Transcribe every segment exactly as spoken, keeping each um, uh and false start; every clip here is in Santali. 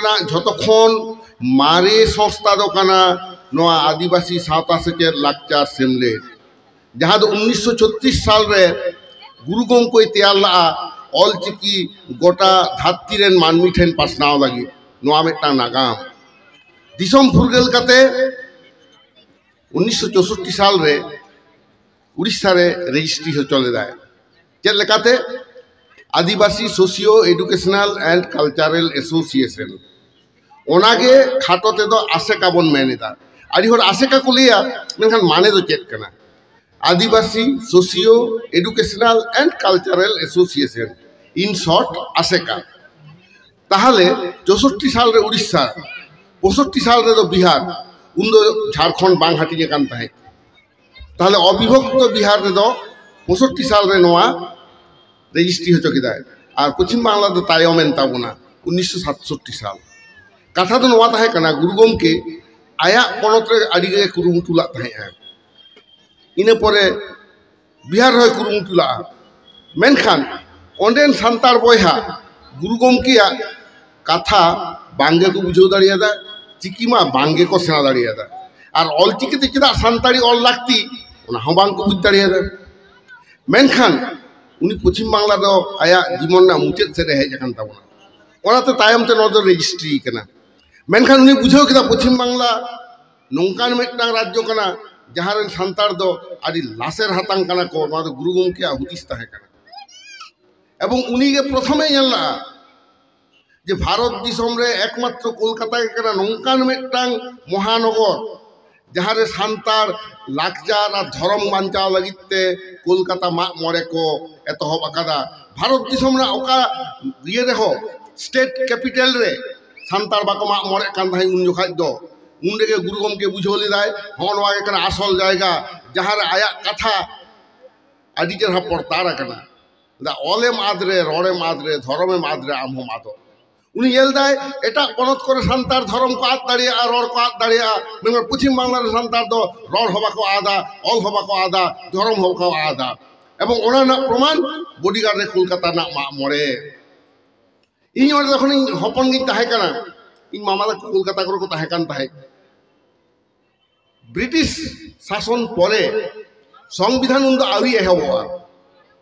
ᱨᱮᱱᱟᱜ ᱡᱷᱚᱛᱚ ᱠᱷᱚᱱ ᱢᱟᱨᱮ ᱥᱚᱝᱥᱛᱷᱟ ᱫᱚ ᱠᱟᱱᱟ ᱱᱚᱣᱟ ᱟᱹᱫᱤᱵᱟᱹᱥᱤ ᱥᱟᱶᱛᱟ ᱥᱮᱪᱮᱫ ᱞᱟᱠᱪᱟᱨ ᱥᱮᱢᱞᱮᱫ, ᱡᱟᱦᱟᱸ ᱫᱚ ᱩᱱᱤᱥᱥᱚ ᱪᱷᱚᱛᱨᱤᱥ ᱥᱟᱞ ᱨᱮ ᱜᱩᱨᱩ ᱜᱚᱢᱠᱮᱭ ᱛᱮᱭᱟᱨ ᱞᱟᱜᱼᱟ, ᱚᱞᱪᱤᱠᱤ ᱜᱚᱴᱟ ᱫᱷᱟᱹᱨᱛᱤ ᱨᱮᱱ ᱢᱟᱹᱱᱢᱤ ᱴᱷᱮᱱ ᱯᱟᱥᱱᱟᱣ ᱞᱟᱹᱜᱤᱫ᱾ ᱱᱚᱣᱟ ᱢᱤᱫᱴᱟᱝ ᱱᱟᱜᱟᱢ᱾ ᱫᱤᱥᱚᱢ ᱯᱷᱩᱨᱜᱟᱹᱞ ᱠᱟᱛᱮ ᱩᱱᱤᱥᱥᱚ ᱪᱳᱥᱳᱴᱴᱤ ᱥᱟᱞ ᱨᱮ ᱩᱲᱤᱥᱥᱟ ᱨᱮ ᱨᱮᱡᱤᱥᱴᱨᱤ ᱦᱚᱪᱚ ᱞᱮᱫᱟᱭ᱾ ᱪᱮᱫ ᱞᱮᱠᱟᱛᱮ? Adivasi socio educational and cultural association, ᱚᱱᱟᱜᱮ ᱠᱷᱟᱴᱚ ᱛᱮᱫᱚ ᱟᱥᱮᱠᱟ ᱵᱚᱱ ᱢᱮᱱ ᱮᱫᱟ᱾ ᱟᱹᱰᱤ ᱦᱚᱲ ᱟᱥᱮᱠᱟ ᱠᱚ ᱞᱟᱹᱭᱟ, ᱢᱮᱱᱠᱷᱟᱱ ᱢᱟᱱᱮ ᱫᱚ ᱪᱮᱫ ᱠᱟᱱᱟ? Adivasi socio educational and cultural association, in short ᱟᱥᱮᱠᱟ᱾ ᱛᱟᱦᱚᱞᱮ ᱪᱳᱥᱳᱴᱴᱤ ᱥᱟᱞ ᱨᱮ ᱩᱲᱤᱥᱥᱟ, ᱯᱚᱸᱭᱥᱚᱴᱴᱤ ᱥᱟᱞ ᱨᱮᱫᱚ ᱵᱤᱦᱟᱨ, ᱩᱱᱫᱚ ᱡᱷᱟᱲᱠᱷᱚᱸᱰ ᱵᱟᱝ ᱦᱟᱹᱴᱤᱧ ᱟᱠᱟᱱ ᱛᱟᱦᱮᱸᱫ᱾ ᱛᱟᱦᱚᱞᱮ ᱚᱵᱤᱵᱷᱚᱠᱛᱚ ᱵᱤᱦᱟᱨ ᱨᱮᱫᱚ ᱯᱚᱸᱭᱥᱚᱴᱴᱤ ᱥᱟᱞ ᱨᱮ ᱱᱚᱣᱟ ᱨᱮᱡᱤᱥᱴᱨᱤ ᱦᱚᱪᱚ ᱠᱮᱫᱟᱭ, ᱟᱨ ᱯᱚᱪᱷᱤᱢ ᱵᱟᱝᱞᱟ ᱫᱚ ᱛᱟᱭᱚᱢ ᱮᱱ ᱛᱟᱵᱚᱱᱟ ᱩᱱᱤᱥᱥᱚ ᱥᱟᱛᱥᱚᱴᱴᱤ ᱥᱟᱞ᱾ ᱠᱟᱛᱷᱟ ᱫᱚ ᱱᱚᱣᱟ ᱛᱟᱦᱮᱸ ᱠᱟᱱᱟ, ᱜᱩᱨᱩ ᱜᱚᱢᱠᱮ ᱟᱭᱟᱜ ᱯᱚᱱᱚᱛ ᱨᱮ ᱟᱹᱰᱤ ᱜᱮ ᱠᱩᱨᱩᱢᱩᱴᱩ ᱞᱟᱜ ᱛᱟᱦᱮᱸᱫᱼᱟ᱾ ᱤᱱᱟᱹ ᱯᱚᱨᱮ ᱵᱤᱦᱟᱨ ᱨᱮᱦᱚᱸᱭ ᱠᱩᱨᱩᱢᱩᱴᱩ ᱞᱟᱜᱼᱟ, ᱢᱮᱱᱠᱷᱟᱱ ᱚᱸᱰᱮᱱ ᱥᱟᱱᱛᱟᱲ ᱵᱚᱭᱦᱟ ᱜᱩᱨᱩ ᱜᱚᱢᱠᱮᱭᱟᱜ ᱠᱟᱛᱷᱟ ᱵᱟᱝ ᱜᱮᱠᱚ ᱵᱩᱡᱷᱟᱹᱣ ᱫᱟᱲᱮᱭᱟᱫᱟ, ᱪᱤᱠᱤ ᱢᱟ ᱵᱟᱝ ᱜᱮᱠᱚ ᱥᱮᱬᱟ ᱫᱟᱲᱮᱭᱟᱫᱟ᱾ ᱟᱨ ᱚᱞᱪᱤᱠᱤ ᱛᱮ ᱪᱮᱫᱟᱜ ᱥᱟᱱᱛᱟᱲᱤ ᱚᱞ ᱞᱟᱹᱠᱛᱤ, ᱚᱱᱟ ᱦᱚᱸ ᱵᱟᱝ ᱠᱚ ᱵᱩᱡᱽ ᱫᱟᱲᱮᱭᱟᱫᱟ᱾ ᱢᱮᱱᱠᱷᱟᱱ ᱩᱱᱤ ᱯᱚᱪᱷᱤᱢ ᱵᱟᱝᱞᱟ ᱫᱚ ᱟᱭᱟᱜ ᱡᱤᱵᱚᱱ ᱨᱮᱱᱟᱜ ᱢᱩᱪᱟᱹᱫ ᱥᱮᱫ ᱮ ᱦᱮᱡ ᱟᱠᱟᱱ ᱛᱟᱵᱚᱱᱟ᱾ ᱚᱱᱟᱛᱮ ᱛᱟᱭᱚᱢ ᱛᱮ ᱱᱚᱣᱟ ᱫᱚ ᱨᱮᱡᱤᱥᱴᱨᱤ ᱠᱟᱱᱟ᱾ ᱢᱮᱱᱠᱷᱟᱱ ᱩᱱᱤ ᱵᱩᱡᱷᱟᱹᱣ ᱠᱮᱫᱟ ᱯᱚᱪᱷᱤᱢ ᱵᱟᱝᱞᱟ ᱱᱚᱝᱠᱟᱱ ᱢᱤᱫᱴᱟᱝ ᱨᱟᱡᱽᱡᱚ ᱠᱟᱱᱟ, ᱡᱟᱦᱟᱸ ᱨᱮᱱ ᱥᱟᱱᱛᱟᱲ ᱫᱚ ᱟᱹᱰᱤ ᱞᱟᱥᱮᱨ ᱦᱟᱛᱟᱝ ᱠᱟᱱᱟ ᱠᱚ᱾ ᱱᱚᱣᱟ ᱫᱚ ᱜᱩᱨᱩ ᱜᱚᱢᱠᱮᱭᱟᱜ ᱦᱩᱫᱤᱥ ᱛᱟᱦᱮᱸ ᱠᱟᱱᱟ᱾ ᱮᱵᱚᱝ ᱩᱱᱤ ᱜᱮ ᱯᱨᱚᱛᱷᱚᱢᱮ ᱧᱮᱞ ᱞᱟᱜᱼᱟ ᱡᱮ ᱵᱷᱟᱨᱚᱛ ᱫᱤᱥᱚᱢ ᱨᱮ ᱮᱠᱢᱟᱛᱨᱚ ᱠᱳᱞᱠᱟᱛᱟ ᱜᱮ ᱠᱟᱱᱟ ᱱᱚᱝᱠᱟᱱ ᱢᱤᱫᱴᱟᱝ ᱢᱚᱦᱟᱱᱚᱜᱚᱨ, ᱡᱟᱦᱟᱸ ᱨᱮ ᱥᱟᱱᱛᱟᱲ ᱞᱟᱠᱪᱟᱨ ᱟᱨ ᱫᱷᱚᱨᱚᱢ ᱵᱟᱧᱪᱟᱣ ᱞᱟᱹᱜᱤᱫ ᱛᱮ ᱠᱳᱞᱠᱟᱛᱟ ᱢᱟᱜ ᱢᱚᱬᱮ ᱠᱚ ᱮᱛᱚᱦᱚᱵ ᱟᱠᱟᱫᱟ᱾ ᱵᱷᱟᱨᱚᱛ ᱫᱤᱥᱚᱢ ᱨᱮᱱᱟᱜ ᱚᱠᱟ ᱤᱭᱟᱹ ᱨᱮᱦᱚᱸ, ᱥᱴᱮᱴ ᱠᱮᱯᱤᱴᱟᱞ ᱨᱮ ᱥᱟᱱᱛᱟᱲ ᱵᱟᱠᱚ ᱢᱟᱜ ᱢᱚᱬᱮᱜ ᱠᱟᱱ ᱛᱟᱦᱮᱸᱫ ᱩᱱ ᱡᱚᱠᱷᱟᱡ ᱫᱚ᱾ ᱩᱱ ᱨᱮᱜᱮ ᱜᱩᱨᱩ ᱜᱚᱢᱠᱮ ᱵᱩᱡᱷᱟᱹᱣ ᱞᱮᱫᱟᱭ, ᱦᱚᱸᱜᱼᱚ ᱱᱚᱣᱟ ᱜᱮ ᱠᱟᱱᱟ ᱟᱥᱚᱞ ᱡᱟᱭᱜᱟ, ᱡᱟᱦᱟᱸ ᱨᱮ ᱟᱭᱟᱜ ᱠᱟᱛᱷᱟ ᱟᱹᱰᱤ ᱪᱮᱦᱨᱟ ᱯᱚᱨᱛᱟᱲ ᱟᱠᱟᱱᱟ᱾ ᱫᱟ ᱚᱞᱮᱢ ᱟᱫ ᱨᱮ, ᱨᱚᱲᱮᱢ ᱟᱫ ᱨᱮ, ᱫᱷᱚᱨᱚᱢᱮᱢ ᱟᱫ ᱨᱮ, ᱟᱢ ᱦᱚᱸᱢ ᱟᱫᱚᱜ᱾ ᱩᱱᱤ ᱧᱮᱞ ᱫᱟᱭ ᱮᱴᱟᱜ ᱯᱚᱱᱚᱛ ᱠᱚᱨᱮ ᱥᱟᱱᱛᱟᱲ ᱫᱷᱚᱨᱚᱢ ᱠᱚ ᱟᱫ ᱫᱟᱲᱮᱭᱟᱜᱼᱟ, ᱨᱚᱲ ᱠᱚ ᱟᱫ ᱫᱟᱲᱮᱭᱟᱜᱼᱟ, ᱢᱮᱱᱠᱷᱟᱱ ᱯᱚᱪᱷᱤᱢ ᱵᱟᱝᱞᱟ ᱨᱮ ᱥᱟᱱᱛᱟᱲ ᱫᱚ ᱨᱚᱲ ᱦᱚᱸ ᱵᱟᱠᱚ ᱟᱫᱟ, ᱚᱞ ᱦᱚᱸ ᱵᱟᱠᱚ ᱟᱫᱟ, ᱫᱷᱚᱨᱚᱢ ᱦᱚᱸ ᱵᱟᱠᱚ ᱟᱫᱟ᱾ ᱮᱵᱚᱝ ᱚᱱᱟ ᱨᱮᱱᱟᱜ ᱯᱨᱚᱢᱟᱱ ᱵᱚᱰᱤᱜᱟᱨᱰ ᱨᱮ ᱠᱳᱞᱠᱟᱛᱟ ᱨᱮᱱᱟᱜ ᱢᱟᱜ ᱢᱚᱬᱮ᱾ ᱤᱧ ᱚᱸᱰᱮ ᱡᱚᱠᱷᱚᱱᱤᱧ ᱦᱚᱯᱚᱱ ᱜᱤᱧ ᱛᱟᱦᱮᱸ ᱠᱟᱱᱟ, ᱤᱧ ᱢᱟᱢᱟ ᱛᱟᱠᱚ ᱠᱳᱞᱠᱟᱛᱟ ᱠᱚᱨᱮ ᱠᱚ ᱛᱟᱦᱮᱸ ᱠᱟᱱ ᱛᱟᱦᱮᱸᱫ᱾ ᱵᱨᱤᱴᱤᱥ ᱥᱟᱥᱚᱱ ᱯᱚᱨᱮ ᱥᱚᱝᱵᱤᱫᱷᱟᱱ ᱩᱱᱫᱚ ᱟᱹᱣᱨᱤ ᱮᱦᱚᱵᱚᱜᱼᱟ᱾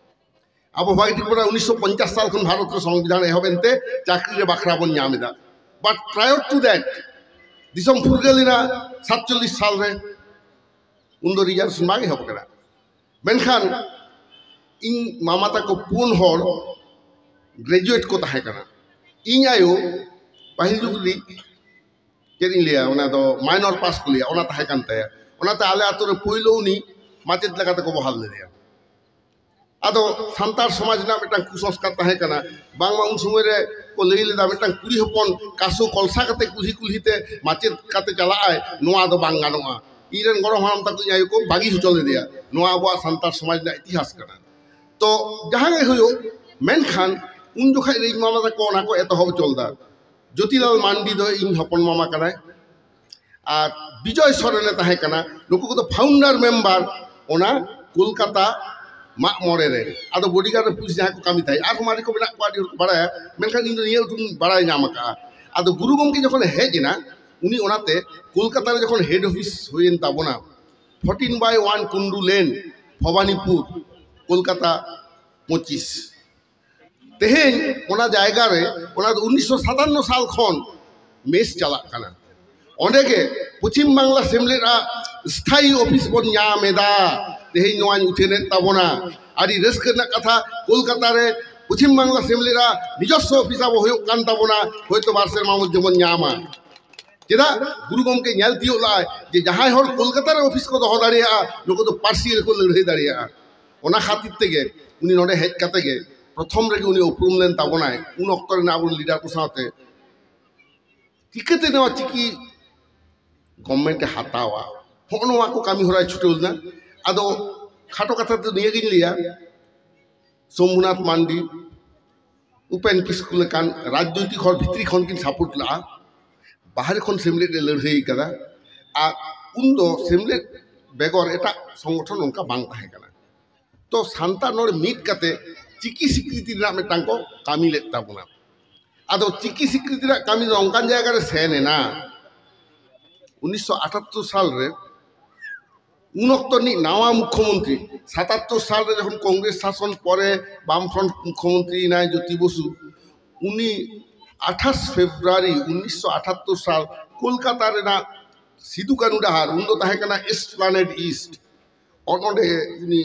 ᱟᱵᱚ ᱵᱷᱟᱜᱮ ᱴᱷᱤᱠ ᱵᱚᱱ ᱵᱟᱲᱟᱭᱟ, ᱩᱱᱤᱥᱥᱚ ᱯᱚᱧᱪᱟᱥ ᱥᱟᱞ ᱠᱷᱚᱱ ᱵᱷᱟᱨᱚᱛ ᱨᱮ ᱥᱚᱝᱵᱤᱫᱷᱟᱱ ᱮᱦᱚᱵ ᱮᱱᱛᱮ ᱪᱟᱹᱠᱨᱤ ᱨᱮ ᱵᱟᱠᱷᱨᱟ ᱵᱚᱱ ᱧᱟᱢ ᱮᱫᱟ᱾ But prior to that, ᱫᱤᱥᱚᱢ ᱯᱷᱩᱨᱜᱟᱹᱞ ᱮᱱᱟ ᱥᱟᱛᱪᱚᱞᱞᱤᱥ ᱥᱟᱞ ᱨᱮ, ᱩᱱᱫᱚ ᱨᱤᱡᱟᱨᱵᱷᱮᱥᱚᱱ ᱵᱟᱝ ᱮᱦᱚᱵ ᱟᱠᱟᱱᱟ᱾ ᱢᱮᱱᱠᱷᱟᱱ ᱤᱧ ᱢᱟᱢᱟ ᱛᱟᱠᱚ ᱯᱩᱱ ᱦᱚᱲ ᱜᱨᱮᱡᱩᱭᱮᱴ ᱠᱚ ᱛᱟᱦᱮᱸ ᱠᱟᱱᱟ᱾ ᱤᱧ ᱟᱭᱳ ᱯᱟᱹᱦᱤᱞ ᱡᱩᱜᱽ ᱨᱤᱱᱤᱡ, ᱪᱮᱫ ᱤᱧ ᱞᱟᱹᱭᱟ, ᱚᱱᱟ ᱫᱚ ᱢᱟᱭᱱᱚᱨ ᱯᱟᱥ ᱠᱚ ᱞᱟᱹᱭᱟ, ᱚᱱᱟ ᱛᱟᱦᱮᱸ ᱠᱟᱱ ᱛᱟᱭᱟ᱾ ᱚᱱᱟᱛᱮ ᱟᱞᱮ ᱟᱛᱳ ᱨᱮ ᱯᱳᱭᱞᱳ ᱩᱱᱤ ᱢᱟᱪᱮᱫ ᱞᱮᱠᱟᱛᱮ ᱠᱚ ᱵᱚᱦᱟᱞ ᱞᱮᱫᱮᱭᱟ᱾ ᱟᱫᱚ ᱥᱟᱱᱛᱟᱲ ᱥᱚᱢᱟᱡᱽ ᱨᱮᱱᱟᱜ ᱢᱤᱫᱴᱟᱝ ᱠᱩᱥᱚᱝᱥᱠᱟᱨ ᱛᱟᱦᱮᱸ ᱠᱟᱱᱟ, ᱵᱟᱝᱢᱟ ᱩᱱ ᱥᱚᱢᱚᱭ ᱨᱮ ᱠᱚ ᱞᱟᱹᱭ ᱞᱮᱫᱟ, ᱢᱤᱫᱴᱟᱝ ᱠᱩᱲᱤ ᱦᱚᱯᱚᱱ ᱠᱟᱥᱳ ᱠᱚᱞᱥᱟ ᱠᱟᱛᱮ ᱠᱩᱞᱦᱤ ᱠᱩᱞᱦᱤ ᱛᱮ ᱢᱟᱪᱮᱫ ᱠᱟᱛᱮ ᱪᱟᱞᱟᱜ ᱟᱭ, ᱱᱚᱣᱟ ᱫᱚ ᱵᱟᱝ ᱜᱟᱱᱚᱜᱼᱟ᱾ ᱤᱧ ᱨᱮᱱ ᱜᱚᱲᱚᱢ ᱦᱟᱲᱟᱢ ᱛᱟᱠᱚ ᱤᱧ ᱟᱭᱳ ᱠᱚ ᱵᱟᱹᱜᱤ ᱦᱚᱪᱚ ᱞᱮᱫᱮᱭᱟ᱾ ᱱᱚᱣᱟ ᱟᱵᱚᱣᱟᱜ ᱥᱟᱱᱛᱟᱲ ᱥᱚᱢᱟᱡᱽ ᱨᱮᱱᱟᱜ ᱤᱛᱤᱦᱟᱥ ᱠᱟᱱᱟ᱾ ᱛᱚ ᱡᱟᱦᱟᱸ ᱜᱮ ᱦᱩᱭᱩᱜ, ᱢᱮᱱᱠᱷᱟᱱ ᱩᱱ ᱡᱚᱠᱷᱟᱡ ᱨᱮ ᱤᱧ ᱢᱟᱢᱟ ᱛᱟᱠᱚ ᱚᱱᱟ ᱠᱚ ᱮᱛᱚᱦᱚᱵ ᱦᱚᱪᱚ ᱞᱮᱫᱟ᱾ ᱡᱳᱛᱤᱞᱟᱞ ᱢᱟᱱᱰᱤ ᱫᱚ ᱤᱧ ᱦᱚᱯᱚᱱ ᱢᱟᱢᱟ ᱠᱟᱱᱟᱭ, ᱟᱨ ᱵᱤᱡᱚᱭ ᱥᱚᱨᱮᱱᱮ ᱛᱟᱦᱮᱸ ᱠᱟᱱᱟ᱾ ᱱᱩᱠᱩ ᱠᱚᱫᱚ ᱯᱷᱟᱣᱩᱱᱰᱟᱨ ᱢᱮᱢᱵᱟᱨ ᱚᱱᱟ ᱠᱳᱞᱠᱟᱛᱟ ᱢᱟᱜ ᱢᱚᱬᱮ ᱨᱮ᱾ ᱟᱫᱚ ᱵᱚᱰᱤᱜᱟᱨᱰ ᱨᱮ ᱯᱩᱞᱤᱥ ᱡᱟᱦᱟᱸᱭ ᱠᱚ ᱠᱟᱹᱢᱤ ᱛᱟᱦᱮᱸᱫ, ᱟᱨᱦᱚᱸ ᱢᱟᱨᱮ ᱠᱚ ᱢᱮᱱᱟᱜ ᱠᱚᱣᱟ, ᱟᱹᱰᱤ ᱦᱚᱲ ᱠᱚ ᱵᱟᱲᱟᱭᱟ, ᱢᱮᱱᱠᱷᱟᱱ ᱤᱧ ᱫᱚ ᱱᱤᱭᱟᱹ ᱩᱛᱩᱧ ᱵᱟᱲᱟᱭ ᱧᱟᱢ ᱟᱠᱟᱫᱼᱟ᱾ ᱟᱫᱚ ᱜᱩᱨᱩ ᱜᱚᱢᱠᱮ ᱡᱚᱠᱷᱚᱱᱮ ᱦᱮᱡ ᱮᱱᱟ, ᱩᱱᱤ ᱚᱱᱟᱛᱮ ᱠᱳᱞᱠᱟᱛᱟ ᱨᱮ ᱡᱚᱠᱷᱚᱱ ᱦᱮᱰ ᱚᱯᱷᱤᱥ ᱦᱩᱭᱮᱱ ᱛᱟᱵᱚᱱᱟ, ᱯᱷᱳᱨᱴᱤᱱ ᱵᱟᱭ ᱳᱣᱟᱱ ᱠᱩᱱᱰᱩ ᱞᱮᱱ, ᱵᱷᱚᱵᱟᱱᱤᱯᱩᱨ, ᱠᱳᱞᱠᱟᱛᱟ ᱯᱚᱸᱪᱤᱥ, ᱛᱮᱦᱮᱧ ᱚᱱᱟ ᱡᱟᱭᱜᱟ ᱨᱮ, ᱚᱱᱟ ᱫᱚ ᱩᱱᱤᱥᱥᱚ ᱥᱟᱛᱟᱱᱱᱚ ᱥᱟᱞ ᱠᱷᱚᱱ ᱢᱮᱥ ᱪᱟᱞᱟᱜ ᱠᱟᱱᱟ᱾ ᱚᱸᱰᱮ ᱜᱮ ᱯᱚᱪᱷᱤᱢ ᱵᱟᱝᱞᱟ ᱥᱮᱢᱞᱮᱫ ᱟᱜ ᱥᱛᱷᱟᱭᱤ ᱚᱯᱷᱤᱥ ᱵᱚᱱ ᱧᱟᱢ ᱮᱫᱟ᱾ ᱛᱮᱦᱮᱧ ᱱᱚᱣᱟᱧ ᱩᱪᱷᱟᱹᱱᱮᱫ ᱛᱟᱵᱚᱱᱟ᱾ ᱟᱹᱰᱤ ᱨᱟᱹᱥᱠᱟᱹ ᱨᱮᱱᱟᱜ ᱠᱟᱛᱷᱟ, ᱠᱳᱞᱠᱟᱛᱟ ᱨᱮ ᱯᱚᱪᱷᱤᱢ ᱵᱟᱝᱞᱟ ᱥᱮᱢᱞᱮᱫ ᱟᱜ ᱱᱤᱡᱚᱥᱥᱚ ᱚᱯᱷᱤᱥ ᱟᱵᱚ ᱦᱩᱭᱩᱜ ᱠᱟᱱ ᱛᱟᱵᱚᱱᱟ, ᱦᱚᱭᱛᱳ ᱵᱟᱨ ᱥᱮᱨᱢᱟ ᱢᱚᱫᱽᱫᱷᱮ ᱵᱚᱱ ᱧᱟᱢᱟ᱾ ᱪᱮᱫᱟᱜ? ᱜᱩᱨᱩ ᱜᱚᱢᱠᱮ ᱧᱮᱞ ᱛᱤᱭᱳᱜ ᱞᱟᱜᱼᱟᱭ ᱡᱮ ᱡᱟᱦᱟᱸᱭ ᱦᱚᱲ ᱠᱳᱞᱠᱟᱛᱟ ᱨᱮ ᱚᱯᱷᱤᱥ ᱠᱚ ᱫᱚᱦᱚ ᱫᱟᱲᱮᱭᱟᱜᱼᱟ, ᱱᱩᱠᱩ ᱫᱚ ᱯᱟᱹᱨᱥᱤ ᱨᱮᱠᱚ ᱞᱟᱹᱲᱦᱟᱹᱭ ᱫᱟᱲᱮᱭᱟᱜᱼᱟ᱾ ᱚᱱᱟ ᱠᱷᱟᱹᱛᱤᱨ ᱛᱮᱜᱮ ᱩᱱᱤ ᱱᱚᱰᱮ ᱦᱮᱡ ᱠᱟᱛᱮ ᱜᱮ ᱯᱨᱚᱛᱷᱚᱢ ᱨᱮᱜᱮ ᱩᱱᱤ ᱩᱯᱨᱩᱢ ᱞᱮᱱ ᱛᱟᱵᱚᱱᱟᱭ᱾ ᱩᱱ ᱚᱠᱛᱚ ᱨᱮᱱᱟᱜ ᱟᱵᱚ ᱞᱤᱰᱟᱨ ᱠᱚ ᱥᱟᱶᱛᱮ ᱪᱤᱠᱟᱹᱛᱮ ᱱᱚᱣᱟ ᱪᱤᱠᱤ ᱜᱚᱵᱷᱢᱮᱱᱴ ᱮ ᱦᱟᱛᱟᱣᱟ, ᱦᱚᱸᱜᱼᱚ ᱱᱚᱣᱟ ᱠᱚ ᱠᱟᱹᱢᱤ ᱦᱚᱨᱟᱭ ᱪᱷᱩᱴᱟᱹᱣ ᱞᱮᱱᱟ᱾ ᱟᱫᱚ ᱠᱷᱟᱴᱚ ᱠᱟᱛᱷᱟ ᱛᱮ ᱱᱤᱭᱟᱹᱜᱤᱧ ᱞᱟᱹᱭᱟ, ᱥᱳᱢᱱᱟᱛᱷ ᱢᱟᱱᱰᱤ, ᱩᱯᱮᱱ ᱠᱤᱥᱠᱩ ᱞᱮᱠᱟᱱ ᱨᱟᱡᱽᱱᱳᱭᱛᱤᱠ ᱦᱚᱲ ᱵᱷᱤᱛᱨᱤ ᱠᱷᱚᱱ ᱠᱤᱱ ᱥᱟᱯᱳᱨᱴ ᱞᱟᱜᱼᱟ, ᱵᱟᱦᱨᱮ ᱠᱷᱚᱱ ᱥᱮᱢᱞᱮᱫ ᱮ ᱞᱟᱹᱲᱦᱟᱹᱭ ᱠᱟᱫᱟ᱾ ᱟᱨ ᱩᱱᱫᱚ ᱥᱮᱢᱞᱮᱫ ᱵᱮᱜᱚᱨ ᱮᱴᱟᱜ ᱥᱚᱝᱜᱚᱴᱷᱚᱱ ᱚᱱᱠᱟ ᱵᱟᱝ ᱛᱟᱦᱮᱸ ᱠᱟᱱᱟ᱾ ᱛᱚ ᱥᱟᱱᱛᱟᱲ ᱱᱚᱰᱮ ᱢᱤᱫ ᱠᱟᱛᱮ ᱪᱤᱠᱤ ᱥᱤᱠᱨᱤᱛᱤ ᱨᱮᱱᱟᱜ ᱢᱤᱫᱴᱟᱝ ᱠᱚ ᱠᱟᱹᱢᱤ ᱞᱮᱫ ᱛᱟᱵᱚᱱᱟ᱾ ᱟᱫᱚ ᱪᱤᱠᱤ ᱥᱤᱠᱨᱤᱛᱤ ᱨᱮᱱᱟᱜ ᱠᱟᱹᱢᱤ ᱫᱚ ᱚᱱᱠᱟᱱ ᱡᱟᱭᱜᱟ ᱨᱮ ᱥᱮᱱ ᱮᱱᱟ, ᱩᱱᱤᱥᱥᱚ ᱟᱴᱟᱛᱛᱳᱨ ᱥᱟᱞ ᱨᱮ, ᱩᱱ ᱚᱠᱛᱚ ᱨᱤᱱᱤᱡ ᱱᱟᱣᱟ ᱢᱩᱠᱠᱷᱚᱢᱚᱱᱛᱨᱤ, ᱥᱟᱛᱟᱛᱛᱳᱨ ᱥᱟᱞ ᱨᱮ ᱡᱚᱠᱷᱚᱱ ᱠᱚᱝᱜᱨᱮᱥ ᱥᱟᱥᱚᱱ ᱯᱚᱨᱮ ᱵᱟᱢᱯᱷᱨᱚᱱᱴ ᱢᱩᱠᱠᱷᱚᱢᱚᱱᱛᱨᱤ ᱮᱱᱟᱭ ᱡᱳᱛᱤ ᱵᱚᱥᱩ, ᱩᱱᱤ ᱟᱴᱷᱟᱥ ᱯᱷᱮᱵᱽᱨᱩᱣᱟᱨᱤ ᱩᱱᱤᱥᱥᱚ ᱟᱴᱟᱛᱛᱳᱨ ᱥᱟᱞ ᱠᱳᱞᱠᱟᱛᱟ ᱨᱮᱱᱟᱜ ᱥᱤᱫᱩ ᱠᱟᱹᱱᱩ ᱰᱟᱦᱟᱨ, ᱩᱱ ᱫᱚ ᱛᱟᱦᱮᱸ ᱠᱟᱱᱟ ᱮᱥᱯᱞᱟᱱᱮᱰ ᱤᱥᱴ, ᱚᱱ-, ᱚᱸᱰᱮ ᱩᱱᱤ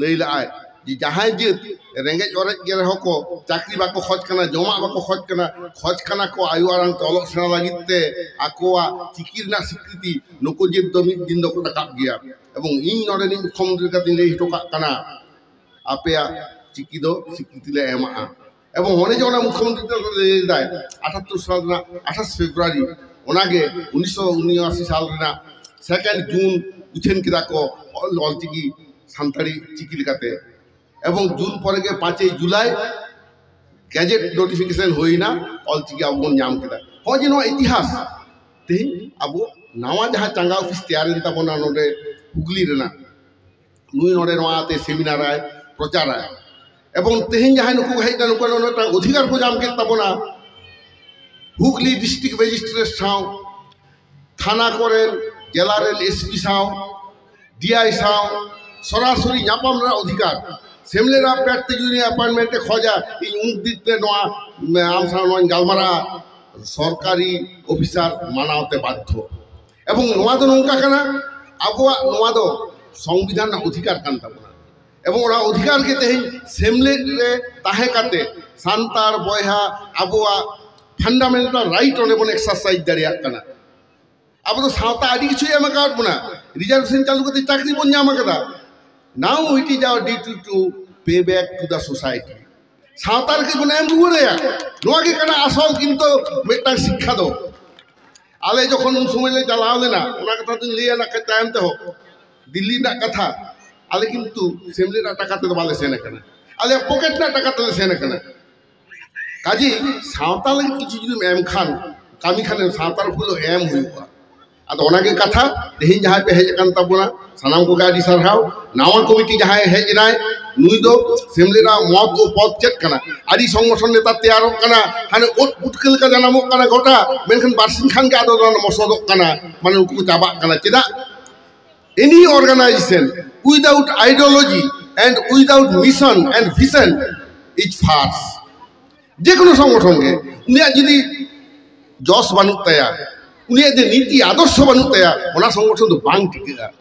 ᱞᱟᱹᱭ ᱞᱟᱜᱼᱟᱭ ᱡᱮ ᱡᱟᱦᱟᱸᱭ ᱡᱟᱹᱛ ᱨᱮᱸᱜᱮᱡ ᱚᱨᱮᱡ ᱜᱮ ᱨᱮᱦᱚᱸ ᱠᱚ ᱪᱟᱹᱠᱨᱤ ᱵᱟᱠᱚ ᱠᱷᱚᱡᱽ ᱠᱟᱱᱟ, ᱡᱚᱢᱟᱜ ᱵᱟᱠᱚ ᱠᱷᱚᱡᱽ ᱠᱟᱱᱟ, ᱠᱷᱚᱡᱽ ᱠᱟᱱᱟ ᱠᱚ ᱟᱭᱳ ᱟᱲᱟᱝ ᱛᱮ ᱚᱞᱚᱜ ᱥᱮᱬᱟ ᱞᱟᱹᱜᱤᱫ ᱛᱮ ᱟᱠᱚᱣᱟᱜ ᱪᱤᱠᱤ ᱨᱮᱱᱟᱜ ᱥᱤᱠᱨᱤᱛᱤ, ᱱᱩᱠᱩ ᱡᱟᱹᱛ ᱫᱚ ᱢᱤᱫ ᱫᱤᱱ ᱫᱚᱠᱚ ᱨᱟᱠᱟᱵ ᱜᱮᱭᱟ᱾ ᱮᱵᱚᱝ ᱤᱧ ᱱᱚᱰᱮᱱᱤᱡ ᱢᱩᱠᱠᱷᱚᱢᱚᱱᱛᱨᱤ ᱞᱮᱠᱟᱛᱮᱧ ᱞᱟᱹᱭ ᱦᱚᱴᱚ ᱠᱟᱜ ᱠᱟᱱᱟ, ᱟᱯᱮᱭᱟᱜ ᱪᱤᱠᱤ ᱫᱚ ᱥᱤᱠᱨᱤᱛᱤ ᱞᱮ ᱮᱢᱟᱜᱼᱟ᱾ ᱮᱵᱚᱝ ᱚᱱᱮ ᱡᱮ ᱚᱱᱟ ᱢᱩᱠᱠᱷᱚᱢᱚᱱᱛᱨᱤ ᱞᱟᱹᱭ ᱞᱮᱫᱟᱭ ᱟᱴᱟᱛᱛᱳᱨ ᱥᱟᱞ ᱨᱮᱱᱟᱜ ᱟᱴᱷᱟᱥ ᱯᱷᱮᱵᱽᱨᱩᱣᱟᱨᱤ, ᱚᱱᱟᱜᱮ ᱩᱱᱤᱥᱥᱚ ᱩᱱᱚᱟᱥᱤ ᱥᱟᱞ ᱨᱮᱱᱟᱜ ᱥᱮᱠᱮᱱᱰ ᱡᱩᱱ ᱩᱪᱷᱟᱹᱱ ᱠᱮᱫᱟ ᱠᱚ ᱚᱞ-, ᱚᱞᱪᱤᱠᱤ ᱥᱟᱱᱛᱟᱲᱤ ᱪᱤᱠᱤ ᱞᱮᱠᱟᱛᱮ᱾ ᱮᱵᱚᱝ ᱡᱩᱱ ᱯᱚᱨᱮ ᱜᱮ ᱯᱟᱸᱪᱮᱭ ᱡᱩᱞᱟᱭ ᱜᱮᱡᱮᱴ ᱱᱳᱴᱤᱯᱷᱤᱠᱮᱥᱚᱱ ᱦᱩᱭᱱᱟ, ᱚᱞᱪᱤᱠᱤ ᱟᱵᱚ ᱵᱚᱱ ᱧᱟᱢ ᱠᱮᱫᱟ᱾ ᱦᱚᱸᱜᱼᱚᱭ ᱡᱮ ᱱᱚᱣᱟ ᱤᱛᱤᱦᱟᱥ, ᱛᱮᱦᱮᱧ ᱟᱵᱚ ᱱᱟᱣᱟ ᱡᱟᱦᱟᱸ ᱪᱟᱸᱜᱟ ᱚᱯᱷᱤᱥ ᱛᱮᱭᱟᱨᱮᱱ ᱛᱟᱵᱚᱱᱟ ᱱᱚᱰᱮ ᱦᱩᱜᱽᱞᱤ ᱨᱮᱱᱟᱜ, ᱱᱩᱭ ᱱᱚᱰᱮ ᱱᱚᱣᱟᱛᱮ ᱥᱮᱢᱤᱱᱟᱨᱟᱭ ᱯᱨᱚᱪᱟᱨᱟᱭ, ᱮᱵᱚᱝ ᱛᱮᱦᱮᱧ ᱡᱟᱦᱟᱸᱭ ᱱᱩᱠᱩ ᱠᱚ ᱦᱮᱡ ᱮᱱᱟ, ᱱᱩᱠᱩ ᱱᱚᱰᱮ ᱢᱤᱫᱴᱟᱝ ᱚᱫᱷᱤᱠᱟᱨ ᱠᱚ ᱧᱟᱢ ᱠᱮᱫ ᱛᱟᱵᱚᱱᱟ, ᱦᱩᱜᱽᱞᱤ ᱰᱤᱥᱴᱨᱤᱠᱴ ᱢᱮᱡᱤᱥᱴᱨᱮᱴ ᱥᱟᱶ, ᱛᱷᱟᱱᱟ ᱠᱚᱨᱮᱱ, ᱡᱮᱞᱟ ᱨᱮᱱ ᱮᱥᱯᱤ ᱥᱟᱶ, ᱰᱤᱟᱭ ᱥᱟᱶ ᱥᱚᱨᱟᱥᱚᱨᱤ ᱧᱟᱯᱟᱢ ᱨᱮᱱᱟᱜ ᱚᱫᱷᱤᱠᱟᱨ᱾ ᱥᱮᱢᱞᱮᱫ ᱨᱮ ᱯᱮᱴ ᱛᱮ ᱡᱩᱫᱤ ᱮᱯᱚᱭᱮᱱᱴᱢᱮᱱᱴ ᱮ ᱠᱷᱚᱡᱟ, ᱤᱧ ᱩᱱ ᱫᱤᱱ ᱛᱮ ᱱᱚᱣᱟ, ᱟᱢ ᱥᱟᱶ ᱱᱚᱣᱟᱧ ᱜᱟᱞᱢᱟᱨᱟᱜᱼᱟ, ᱥᱚᱨᱠᱟᱨᱤ ᱚᱯᱷᱤᱥᱟᱨ ᱢᱟᱱᱟᱣ ᱛᱮ ᱵᱟᱫᱽᱫᱷᱚ᱾ ᱮᱵᱚᱝ ᱱᱚᱣᱟ ᱫᱚ ᱱᱚᱝᱠᱟ ᱠᱟᱱᱟ, ᱟᱵᱚᱣᱟᱜ ᱱᱚᱣᱟ ᱫᱚ ᱥᱚᱝᱵᱤᱫᱷᱟᱱ ᱨᱮᱱᱟᱜ ᱚᱫᱷᱤᱠᱟᱨ ᱠᱟᱱ ᱛᱟᱵᱚᱱᱟ᱾ ᱮᱵᱚᱝ ᱚᱱᱟ ᱚᱫᱷᱤᱠᱟᱨ ᱜᱮ ᱛᱮᱦᱮᱧ ᱥᱮᱢᱞᱮᱫ ᱨᱮ ᱛᱟᱦᱮᱸ ᱠᱟᱛᱮ ᱥᱟᱱᱛᱟᱲ ᱵᱚᱭᱦᱟ ᱟᱵᱚᱣᱟᱜ ᱯᱷᱟᱱᱰᱟᱢᱮᱱᱴᱟᱞ ᱨᱟᱭᱤᱴ ᱚᱸᱰᱮ ᱵᱚᱱ ᱮᱠᱥᱟᱨᱥᱟᱭᱤᱡᱽ ᱫᱟᱲᱮᱭᱟᱜ ᱠᱟᱱᱟ᱾ ᱟᱵᱚ ᱫᱚ ᱥᱟᱶᱛᱟ ᱟᱹᱰᱤ ᱠᱤᱪᱷᱩᱭ ᱮᱢ ᱟᱠᱟᱫ ᱵᱚᱱᱟ, ᱨᱤᱡᱟᱨᱵᱷᱮᱥᱚᱱ ᱪᱟᱹᱞᱩ ᱠᱟᱛᱮ ᱪᱟᱹᱠᱨᱤ ᱵᱚᱱ ᱧᱟᱢ ᱟᱠᱟᱫᱟ᱾ Now it is our duty to pay back to the society. ᱥᱟᱶᱛᱟ ᱨᱮᱜᱮ ᱵᱚᱱ ᱮᱢ ᱨᱩᱣᱟᱹᱲ ᱟᱭᱟ᱾ ᱱᱚᱣᱟ ᱜᱮ ᱠᱟᱱᱟ ᱟᱥᱚᱞ ᱠᱤᱱᱛᱩ ᱢᱤᱫᱴᱟᱝ ᱥᱤᱠᱠᱷᱟ ᱫᱚ᱾ ᱟᱞᱮ ᱡᱚᱠᱷᱚᱱ ᱩᱱ ᱥᱚᱢᱚᱭ ᱞᱮ ᱪᱟᱞᱟᱣ ᱞᱮᱱᱟ, ᱚᱱᱟ ᱠᱟᱛᱷᱟ ᱫᱚᱧ ᱞᱟᱹᱭᱟ ᱱᱟᱜ ᱠᱷᱟᱡ ᱛᱟᱭᱚᱢ ᱛᱮᱦᱚᱸ, ᱫᱤᱞᱞᱤ ᱨᱮᱱᱟᱜ ᱠᱟᱛᱷᱟ, ᱟᱞᱮ ᱠᱤᱱᱛᱩ ᱥᱮᱢᱞᱮᱫ ᱨᱮᱱᱟᱜ ᱴᱟᱠᱟ ᱛᱮᱫᱚ ᱵᱟᱞᱮ ᱥᱮᱱ ᱟᱠᱟᱱᱟ, ᱟᱞᱮᱭᱟᱜ ᱯᱚᱠᱮᱴ ᱨᱮᱱᱟᱜ ᱴᱟᱠᱟ ᱛᱮᱞᱮ ᱥᱮᱱ ᱟᱠᱟᱱᱟ᱾ ᱠᱟᱡᱮ ᱥᱟᱶᱛᱟ ᱞᱟᱹᱜᱤᱫ ᱠᱤᱪᱷᱩ ᱡᱩᱫᱤᱢ ᱮᱢ ᱠᱷᱟᱱ, ᱠᱟᱹᱢᱤ ᱠᱷᱟᱱᱮᱢ, ᱥᱟᱶᱛᱟ ᱨᱮ ᱯᱩᱨᱟᱹ ᱮᱢ ᱦᱩᱭᱩᱜᱼᱟ᱾ ᱟᱫᱚ ᱚᱱᱟᱜᱮ ᱠᱟᱛᱷᱟ, ᱛᱮᱦᱮᱧ ᱡᱟᱦᱟᱸᱭ ᱯᱮ ᱦᱮᱡ ᱟᱠᱟᱱ ᱛᱟᱵᱚᱱᱟ, ᱥᱟᱱᱟᱢ ᱠᱚᱜᱮ ᱟᱹᱰᱤ ᱥᱟᱨᱦᱟᱣ᱾ ᱱᱟᱣᱟ ᱠᱚᱢᱤᱴᱤ ᱡᱟᱦᱟᱸᱭ ᱦᱮᱡ ᱮᱱᱟᱭ, ᱱᱩᱭ ᱫᱚ ᱥᱮᱢᱞᱮᱫ ᱟᱜ ᱢᱚᱛ ᱳ ᱯᱚᱫ ᱪᱮᱫ ᱠᱟᱱᱟ? ᱟᱹᱰᱤ ᱥᱚᱝᱜᱚᱴᱷᱚᱱ ᱱᱮᱛᱟᱨ ᱛᱮᱭᱟᱨᱚᱜ ᱠᱟᱱᱟ, ᱦᱟᱱᱮ ᱳᱫ ᱯᱩᱴᱠᱟᱹ ᱞᱮᱠᱟ ᱡᱟᱱᱟᱢᱚᱜ ᱠᱟᱱᱟ ᱜᱚᱴᱟ, ᱢᱮᱱᱠᱷᱟᱱ ᱵᱟᱨᱥᱤᱧ ᱠᱷᱟᱱ ᱜᱮ ᱟᱫᱚ ᱚᱱᱟ ᱢᱚᱥᱚᱫᱚᱜ ᱠᱟᱱᱟ, ᱢᱟᱱᱮ ᱩᱱᱠᱩ ᱠᱚ ᱪᱟᱵᱟᱜ ᱠᱟᱱᱟ᱾ ᱪᱮᱫᱟᱜ? Any organization without ideology and without mission and vision is false. ᱡᱮ ᱠᱳᱱᱳ ᱥᱚᱝᱜᱚᱴᱷᱚᱱ ᱜᱮ, ᱩᱱᱤᱭᱟᱜ ᱡᱩᱫᱤ ᱡᱚᱥ ᱵᱟᱹᱱᱩᱜ ᱛᱟᱭᱟ, ᱩᱱᱤᱭᱟᱜ ᱡᱩᱫᱤ ᱱᱤᱛᱤ ᱟᱫᱚᱨᱥᱚ ᱵᱟᱹᱱᱩᱜ ᱛᱟᱭᱟ, ᱚᱱᱟ ᱥᱚᱝᱜᱚᱴᱷᱚᱱ ᱫᱚ ᱵᱟᱝ ᱴᱤᱠᱟᱹᱜᱼᱟ᱾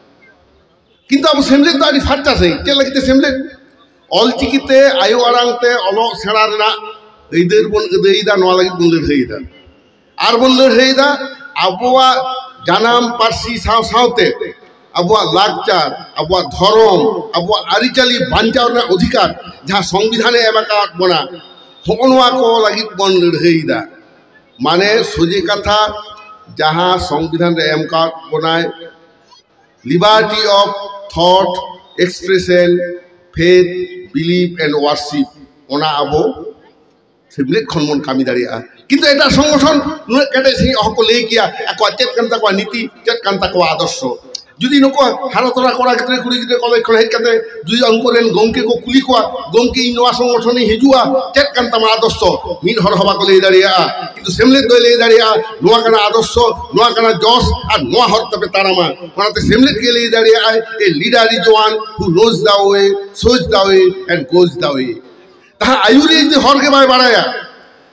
ᱠᱤᱱᱛᱩ ᱟᱵᱚ ᱥᱮᱢᱞᱮᱫ ᱫᱚ ᱟᱹᱰᱤ ᱯᱷᱟᱨᱪᱟ ᱥᱟᱺᱦᱤᱡ᱾ ᱪᱮᱫ ᱞᱟᱹᱜᱤᱫ ᱛᱮ ᱥᱮᱢᱞᱮᱫ? ᱚᱞᱪᱤᱠᱤ ᱛᱮ, ᱟᱭᱳ ᱟᱲᱟᱝ ᱛᱮ ᱚᱞᱚᱜ ᱥᱮᱬᱟ ᱨᱮᱱᱟᱜ ᱟᱹᱭᱫᱟᱹᱨ ᱵᱚᱱ ᱟᱹᱫᱟᱹᱭᱮᱫᱟ, ᱱᱚᱣᱟ ᱞᱟᱹᱜᱤᱫ ᱵᱚᱱ ᱞᱟᱹᱲᱦᱟᱹᱭᱮᱫᱟ᱾ ᱟᱨ ᱵᱚᱱ ᱞᱟᱹᱲᱦᱟᱹᱭᱮᱫᱟ ᱟᱵᱚᱣᱟᱜ ᱡᱟᱱᱟᱢ ᱯᱟᱹᱨᱥᱤ ᱥᱟᱶ ᱥᱟᱶᱛᱮ ᱟᱵᱚᱣᱟᱜ ᱞᱟᱠᱪᱟᱨ, ᱟᱵᱚᱣᱟᱜ ᱫᱷᱚᱨᱚᱢ, ᱟᱵᱚᱣᱟᱜ ᱟᱹᱨᱤᱪᱟᱹᱞᱤ ᱵᱟᱧᱪᱟᱣ ᱨᱮᱱᱟᱜ ᱚᱫᱷᱤᱠᱟᱨ ᱡᱟᱦᱟᱸ ᱥᱚᱝᱵᱤᱫᱷᱟᱱᱮ ᱮᱢ ᱟᱠᱟᱫ ᱵᱚᱱᱟ, ᱦᱚᱸᱜᱼᱚ ᱱᱚᱣᱟ ᱠᱚ ᱞᱟᱹᱜᱤᱫ ᱵᱚᱱ ᱞᱟᱹᱲᱦᱟᱹᱭᱮᱫᱟ᱾ ᱢᱟᱱᱮ ᱥᱚᱡᱷᱮ ᱠᱟᱛᱷᱟ, ᱡᱟᱦᱟᱸ ᱥᱚᱝᱵᱤᱫᱷᱟᱱ ᱨᱮ ᱮᱢ ᱟᱠᱟᱫ ᱵᱚᱱᱟᱭ, liberty of thought, expression, faith, belief and worship, ᱚᱱᱟ ᱟᱵᱚ ᱥᱮᱢᱞᱮᱫ ᱠᱷᱚᱱ ᱵᱚᱱ ᱠᱟᱹᱢᱤ ᱫᱟᱲᱮᱭᱟᱜᱼᱟ᱾ ᱠᱤᱱᱛᱩ ᱮᱴᱟᱜ ᱥᱚᱝᱜᱚᱴᱷᱚᱱ ᱱᱩᱱᱟᱹᱜ ᱠᱮᱴᱮᱡ ᱥᱟᱺᱦᱤᱡ ᱚᱦᱚ ᱠᱚ ᱞᱟᱹᱭ ᱠᱮᱭᱟ, ᱟᱠᱚᱣᱟᱜ ᱪᱮᱫ ᱠᱟᱱ ᱛᱟᱠᱚᱣᱟ ᱱᱤᱛᱤ, ᱪᱮᱫ ᱠᱟᱱ ᱛᱟᱠᱚᱣᱟ ᱟᱫᱚᱨᱥᱚ᱾ ᱡᱩᱫᱤ ᱱᱩᱠᱩ ᱦᱟᱨᱟ ᱛᱚᱨᱟ ᱠᱚᱲᱟ ᱜᱤᱫᱽᱨᱟᱹ, ᱠᱩᱲᱤ ᱜᱤᱫᱽᱨᱟᱹ ᱠᱚᱞᱮᱡᱽ ᱠᱷᱚᱱ ᱦᱮᱡ ᱠᱟᱛᱮ ᱡᱩᱫᱤ ᱩᱱᱠᱩ ᱨᱮᱱ ᱜᱚᱢᱠᱮ ᱠᱚ ᱠᱩᱞᱤ ᱠᱚᱣᱟ, "ᱜᱚᱢᱠᱮ, ᱤᱧ ᱱᱚᱣᱟ ᱥᱚᱝᱜᱚᱴᱷᱚᱱ ᱤᱧ ᱦᱤᱡᱩᱜᱼᱟ, ᱪᱮᱫ ᱠᱟᱱ ᱛᱟᱢᱟ ᱟᱫᱚᱨᱥᱚ?" ᱢᱤᱫ ᱦᱚᱲ ᱦᱚᱸ ᱵᱟᱠᱚ ᱞᱟᱹᱭ ᱫᱟᱲᱮᱭᱟᱜᱼᱟ᱾ ᱠᱤᱱᱛᱩ ᱥᱮᱢᱞᱮᱫ ᱫᱚᱭ ᱞᱟᱹᱭ ᱫᱟᱲᱮᱭᱟᱜᱼᱟ, "ᱱᱚᱣᱟ ᱠᱟᱱᱟ ᱟᱫᱚᱨᱥᱚ, ᱱᱚᱣᱟ ᱠᱟᱱᱟ ᱡᱚᱥ, ᱟᱨ ᱱᱚᱣᱟ ᱦᱚᱨ ᱛᱮᱯᱮ ᱛᱟᱲᱟᱢᱟ᱾" ᱚᱱᱟᱛᱮ ᱥᱮᱢᱞᱮᱫ ᱜᱮ ᱞᱟᱹᱭ ᱫᱟᱲᱮᱭᱟᱜᱼᱟᱭ, "A leader is one who knows the way, shows the way and goes the way." ᱡᱟᱦᱟᱸ ᱟᱹᱭᱩᱨᱤᱭᱟᱹ ᱡᱩᱫᱤ ᱦᱚᱨ ᱜᱮ ᱵᱟᱭ ᱵᱟᱲᱟᱭᱟ,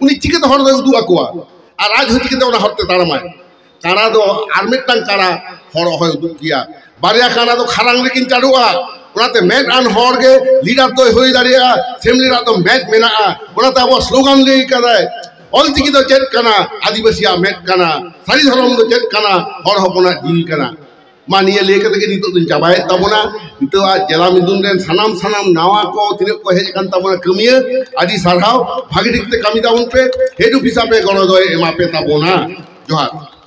ᱩᱱᱤ ᱪᱤᱠᱟᱹᱛᱮ ᱦᱚᱨ ᱫᱚᱭ ᱩᱫᱩᱜ ᱟᱠᱚᱣᱟ? ᱟᱨ ᱟᱡ ᱦᱚᱸ ᱪᱤᱠᱟᱹᱛᱮ ᱚᱱᱟ ᱦᱚᱨ ᱛᱮ ᱛᱟᱲᱟᱢᱟᱭ? ᱠᱟᱬᱟ ᱫᱚ ᱟᱨ ᱢᱤᱫᱴᱟᱝ ᱠᱟᱬᱟ ᱦᱚᱨ ᱦᱚᱸᱭ ᱩᱫᱩᱜ ᱜᱮᱭᱟ᱾ ᱵᱟᱨᱭᱟ ᱠᱟᱬᱟ ᱫᱚ ᱠᱷᱟᱨᱟᱝ ᱨᱮᱠᱤᱱ ᱪᱟᱰᱚᱜᱼᱟ᱾ ᱚᱱᱟᱛᱮ ᱢᱮᱫ ᱟᱱ ᱦᱚᱲ ᱜᱮ ᱞᱤᱰᱟᱨ ᱫᱚᱭ ᱦᱩᱭ ᱫᱟᱲᱮᱭᱟᱜᱼᱟ᱾ ᱥᱮᱢᱞᱮᱫ ᱨᱮᱱᱟᱜ ᱫᱚ ᱢᱮᱫ ᱢᱮᱱᱟᱜᱼᱟ᱾ ᱚᱱᱟᱛᱮ ᱟᱵᱚᱣᱟᱜ ᱥᱞᱳᱜᱟᱱ ᱞᱟᱹᱭ ᱠᱟᱫᱟᱭ, "ᱚᱞᱪᱤᱠᱤ ᱫᱚ ᱪᱮᱫ ᱠᱟᱱᱟ? ᱟᱹᱫᱤᱵᱟᱹᱥᱤᱭᱟᱜ ᱢᱮᱫ ᱠᱟᱱᱟ᱾ ᱥᱟᱹᱨᱤ ᱫᱷᱚᱨᱚᱢ ᱫᱚ ᱪᱮᱫ ᱠᱟᱱᱟ? ᱦᱚᱲ ᱦᱚᱯᱚᱱᱟᱜ ᱡᱤᱣᱤ ᱠᱟᱱᱟ᱾" ᱢᱟ, ᱱᱤᱭᱟᱹ ᱞᱟᱹᱭ ᱠᱟᱛᱮ ᱜᱮ ᱱᱤᱛᱚᱜ ᱫᱚᱧ ᱪᱟᱵᱟᱭᱮᱫ ᱛᱟᱵᱚᱱᱟ᱾ ᱱᱤᱛᱚᱜ ᱟᱜ ᱡᱮᱞᱟ ᱢᱤᱫᱩᱱ ᱨᱮᱱ ᱥᱟᱱᱟᱢ ᱥᱟᱱᱟᱢ ᱱᱟᱣᱟ ᱠᱚ ᱛᱤᱱᱟᱹᱜ ᱠᱚ ᱦᱮᱡ ᱟᱠᱟᱱ ᱛᱟᱵᱚᱱᱟ ᱠᱟᱹᱢᱤᱭᱟᱹ, ᱟᱹᱰᱤ ᱥᱟᱨᱦᱟᱣ᱾ ᱵᱷᱟᱜᱤ ᱴᱷᱤᱠ ᱛᱮ ᱠᱟᱹᱢᱤ ᱛᱟᱵᱚᱱ ᱯᱮ᱾ ᱦᱮᱰ ᱚᱯᱷᱤᱥ ᱟᱯᱮ ᱜᱚᱲᱚ ᱫᱚᱭ ᱮᱢᱟ ᱯᱮ ᱛᱟᱵᱚᱱᱟ᱾ ᱡᱚᱦᱟᱨ᱾